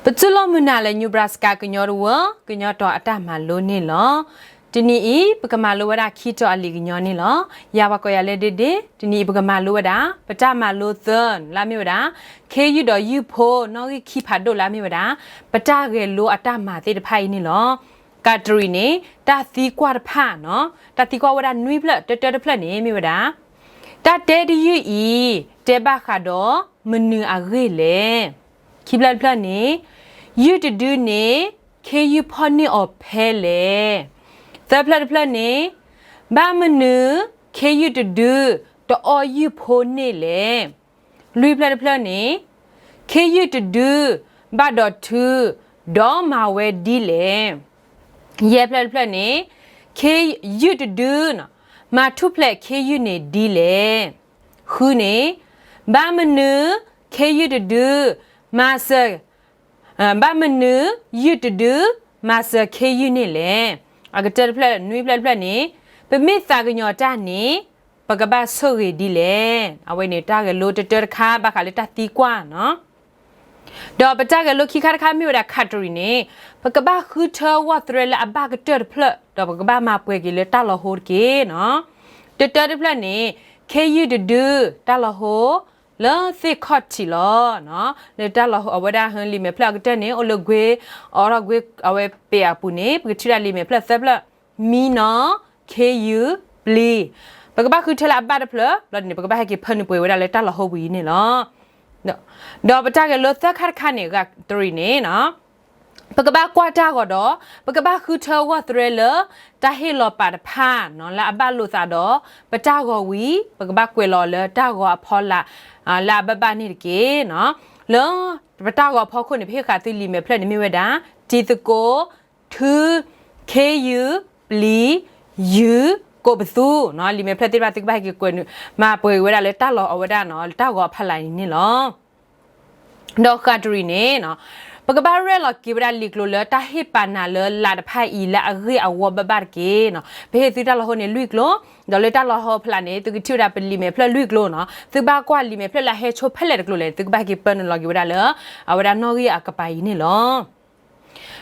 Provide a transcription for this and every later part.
ပတူၢ်လိာ်မုာ်နၤလၢ Nebraska ကညီတဝၢ ကညီတီၤအတၢ်မၤလိန့ၣ်လီၤ. တနံၤအံၤ ပကမၤလိဝဲဒၣ်ခံတီၤအလံာ်ကညီန့ၣ်လီၤ. ယၤပှၤကိးယၤလၢဒ့ဒ့, တနံၤအံၤပကမၤလိဝဲဒၣ် ပတၢ်မၤလိသၢလၢအမ့ၢ်ဝဲဒၣ် ခ့ယုၢ်ဒီးယုၢ်ဖိ နီၣ်ဂံၢ်ခံဖးဒိၣ်လၢအမ့ၢ်ဝဲဒၣ် ပတၢ်ဂဲၤလိအတၢ်မၤသ့ၣ်တဖၣ်အံၤန့ၣ်လီၤ. ကးတရံးန့ၣ် တၢ်သံကွၢ်တဖၣ်နီၤ, တၢ်သံကွၢ်ဝဲဒၣ်နွံဖျၢၣ်, တၢတၢတဖျၢၣ်န့ၣ်မ့ၢ်ဝဲဒၣ် တၢ်တဲတယုၢ်အံၤ တဲဘၣ်ဃးဒီးမနုၤအဂ့ၢ်လဲၣ်. ခံဖျၢၣ်တဖျၢၣ်န့ၣ် ယုၢ်တဒုန့ၣ် ခ့ယုၢ်ဖီၣ်န့ၢ်အီၤဖဲလဲၣ်. သၢဖျၢၣ်တဖျၢၣ်န့ၣ် ဘၣ်မနုၤ ခ့ယုၢ်တဒု တအီၣ်ယုၢ်ဖိန့ၢ်လဲၣ်. လွံၢ်ဖျၢၣ်တဖျၢၣ်န့ၣ် ခ့ယုၢ်တဒု ဘၣ်ဒီးထု ဒီးမၤဝဲဒ်လဲၣ်. ယဲၢ်ဖျၢၣ်တဖျၢၣ်န့ၣ် ခ့ယုၢ်တဒု မၤထူၣ်ဖျဲးခ့ယုၢ်န့ၣ်ဒ်လဲၣ်. ဃုန့ၣ် ဘၣ်မနုၤ ခ့ယုၢ်တဒု မၤစၢၤ ဘၣ်မနုၤ ယုၢ်တဒု မၤစၢၤခ့ယုၢ်န့ၣ်လဲၣ်. အကတၢၢ်တဖျၢၣ် နွံဖျၢၣ်တဖျၢၣ်န့ၣ် ပမ့ၢ်သးကညီၤတၢ်န့ၣ် ပကဘၣ်ဆိၣ်ဂ့ၤဒ်လဲၣ်. အဝဲန့ၣ် တၢ်ဂဲၤလိတၢတၢတခါ ဘၣ်ဃးလၢတၢ်သံကွၢ်နီၤ. ဒီးပတၢ်ဂဲၤလိခံခါတခါမ့ၢ်ဝဲဒၣ် ကးတရံးန့ၣ် ပကဘၣ်ဃုထၢဂီၢ်သရဲလၢအဘၣ်ကတၢၢ်တဖျၢၣ် ဒီးပကဘၣ်မၤပှဲၤက့ၤလၢတၢ်လီၤဟိတက့ၢ်နီၤ. တၢတၢတဖျၢၣ်န့ၣ် ခ့ယုၢ်တဒု တၢ်လီၤဟိ လၢသ့ၣ်ခီၣ်ထံးလီၤ. လၢတၢ်လီၤဟိ အဝဲဒၣ်ဟၢလံာ်မဲာ်ဖျၢၣ်အကတၢၢ်န့ၣ် အိၣ်လၢကွ့ အိးထီၣ်ကွ့ အဝဲပ့ၤအပူၤန့ၣ် ပကထံၣ်ဒၣ်လံာ်မဲာ်ဖျၢၣ်သၢဖျၢၣ်, မံနီၤ, ခ့ယုၢ်, ပျံၤ. ပကဘၣ်ဃုထၢလၢအဘၣ်တဖျၢၣ် ဘျီန့ၣ် ပကဘၣ်ဟဲက့ၤဖၢနုာ်ပှဲၤဝဲဒၣ်လၢတၢ်လီၤဟိပူၤအံၤန့ၣ်လီၤ. ဒီးပတၢ်ဂဲၤလိသၢခါတခါန့ၣ် ကးတရံးန့ၣ် ပကဘၣ်ကွၢ်တၢ်ဂီၤဒီး ပကဘၣ်ဃုထၢဂီၢ်သရဲလၢ တၢ်ဟ့ၣ်လီၤပာ်တဖၣ်နီၤ လၢအဘၣ်လိာ်သးဒီး ပတၢ်ဂီၤဝံၤ ပကဘၣ်ကွဲးလီၤလၢတၢ်ဂီၤအဖီလာ် လၢအဘၣ်ဘၣ်န့ၣ်တက့ၢ်နီၤ. လၢပတၢ်ဂီၤအဖီခိၣ်န့ၣ် ပဟ့ၣ်ဃာ်သုလံာ်မဲာ်ဖျၢၣ်န့ၣ်မ့ၢ်ဝဲဒၣ် တံၤသကိး, ထု, ခ့ယုၢ်, ပျံၤ, ယုၢ်, ကိးပသူနီၤ. လံာ်မဲာ်ဖျၢၣ်သ့ၣ်တဖၣ် သုကဘၣ်ဟဲက့ၤကွဲးနုာ် မၤပှဲၤက့ၤဝဲဒၣ်လၢတၢ်လီၤအဝဲဒၣ်နီၤ လၢတၢ်ဂီၤအဖီလာ်အံၤန့ၣ်လီၤ. ဒီးဃးတရံးန့ၣ် ပကဘၣ်ရဲၣ်လီၤက့ၤဝဲဒၣ်လံာ်ကျိၤလၢတၢ်ဟ့ၣ်ပာ်နၤလၢလၢ်တဖၣ်အံၤ လၢအဂ့ၢ်အဝီဘၣ်ဘၣ်တက့ၢ်နီၤ. ပဟ့ၣ်သုတၢ်လီၤဟိန့ၣ်လွံၢ်ကျိၤ, ဒီးလၢတၢ်လီၤဟိဖီလာ်န့ၣ် သုကထံၣ်ဝဲဒၣ်ပလံာ်မဲာ်ဖျၢၣ်လွံၢ်ကျိၤနီၤ. သုဘၣ်ကွၢ်လံာ်မဲာ်ဖျၢၣ်လၢအဟဲဆိဖဲလဲၣ်တကျိၤလဲၣ် သုကဘၣ်ဟဲက့ၤပၢနုာ်လီၤက့ၤဝဲဒၣ်လၢ အဝဲဒၣ်နီၣ်ဂံၢ်အကပၤအံၤန့ၣ်လီၤ.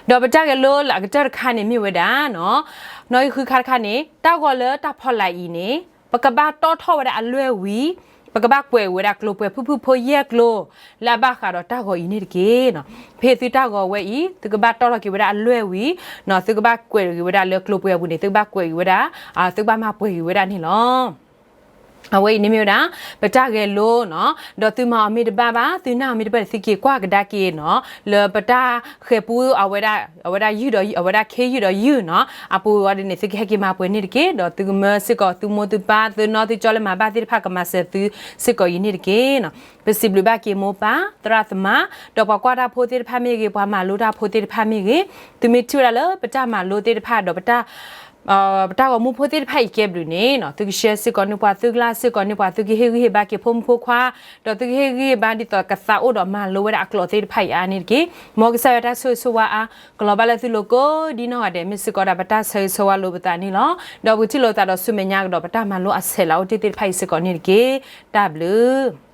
ဒီးပတၢ်ဂဲၤလိလၢအကတၢၢ်တခါန့ၣ်မ့ၢ်ဝဲဒၣ်နီၤ, နီၣ်ဂံၢ်ဃုခါတခါန့ၣ် တၢ်ဂီၤလၢတၢ်ဖီလာ်အံၤန့ၣ် ပကဘၣ်တီၣ်ထီၣ်ဝဲဒၣ်အလွဲၢ်ဝံၤ ပကဘၣ်ကွဲးဝဲဒၣ်ကျိၤပှဲၤဖုၣ်ဖုၣ်ဖိယဲၢ်ကျိၤ လၢအဘၣ်ဃးဒီးတၢ်ဂီၤအံၤန့ၣ်တက့ၢ်နီၤ. ပဟ့ၣ်သုတၢ်ဂီၤဝဲအံၤ သုကဘၣ်တီၣ်ထီၣ်က့ၤဝဲဒၣ်အလွဲၢ်ဝံၤနီၤ သုကဘၣ်ကွဲးက့ၤဝဲဒၣ်လၢကျိၤပှဲၤအပူၤန့ၣ် သုကဘၣ်ကွဲးက့ၤဝဲဒၣ်, သုကဘၣ်မၤပှဲၤက့ၤဝဲဒၣ်န့ၣ်လီၤ. အဝဲအံၤန့ၣ်မ့ၢ်ဝဲဒၣ် ပတၢ်ဂဲၤလိနီၤ. ဒီးသုမၤအီၤမ့ၢ်တဘၣ်ဘၣ် သုနၢ်အီၤမ့ၢ်တဘၣ်န့ၣ် သုက့ၤကွၢ်ကဒါက့ၤနီၤ လၢပတၢ်ဃဲၤပူအဝဲဒၣ် အဝဲဒၣ်ယုၢ်ဒီး အဝဲဒၣ်ခ့ယုၢ်ဒီးယုၢ်နီၤ အပူၤဝဲဒၣ်န့ၣ် သုကဟဲက့ၤမၤပှဲၤန့ၣ်တက့ၢ်. ဒီးသုကမၢစ့ၢ်ကီးသုမိၢ်သုပၢ် သုနီၢ်သုကၠီလၢမၤဘၣ်သ့ၣ်တဖၣ်ကမၤစၢၤသုစ့ၢ်ကီးအံၤန့ၣ်တက့ၢ်နီၤ. ပစံးဘျုးဘၣ်က့ၤမိၢ်ပၢ် သရၣ်သမါ ဒီးပှၤကွၢ်တၢ်ဖိသ့ၣ်တဖၣ်မ့ၢ်ဂ့ၤ ပှၤမၤလိတၢ်ဖိသ့ၣ်တဖၣ်မ့ၢ်ဂ့ၤ သုမ့ၢ်ထံၣ်ဝဲဒၣ်လၢပတၢ်မၤလိသ့ၣ်တဖၣ်ဒီးပတၢ် ပတၢ်ဂီၤမူဖိသ့ၣ်တဖၣ်အံၤကဲဘျုးန့ၣ်နီၤ သုကshareစ့ၢ်ကီးန့ၢ်ပှၤ သုကlikeစ့ၢ်ကီးန့ၢ်ပှၤ သုကဟ့ၣ်ဂံၢ်ဟ့ၣ်ဘါက့ၤဖိမုၣ်ဖိခွါ ဒီးသုကဟ့ၣ်ဂံၢ်ဟ့ၣ်ဘါဒ်သိးကသးအိၣ်ဒီးမၤလိဝဲဒၣ်အကျိာ်သ့ၣ်တဖၣ်အံၤအါန့ၣ်တက့ၢ်. မ်ကစၢ်ယွၤတၢ်ဆိၣ်ဂ့ၤဆိၣ်ဝါအါ ကလီၤဘၣ်လၢသုလိၤကိးဒ်နီၢ်ဂၤဒဲး မ့ၢ်စ့ၢ်ကီးဒၣ်ပတၢ်ဆၢဂ့ၤဆၢဝါလိာ်ပသးန့ၣ်လီၤ. ဒီးပကထံၣ်လိာ်သးဒီးဆူမဲာ်ညါကဒီးပတၢ်မၤလိအဆဲးလၤအိၣ်တ့ၢ်သ့ၣ်တဖၣ်အံၤစ့ၢ်ကီးန့ၣ်တက့ၢ်. တၢ်ဘျုး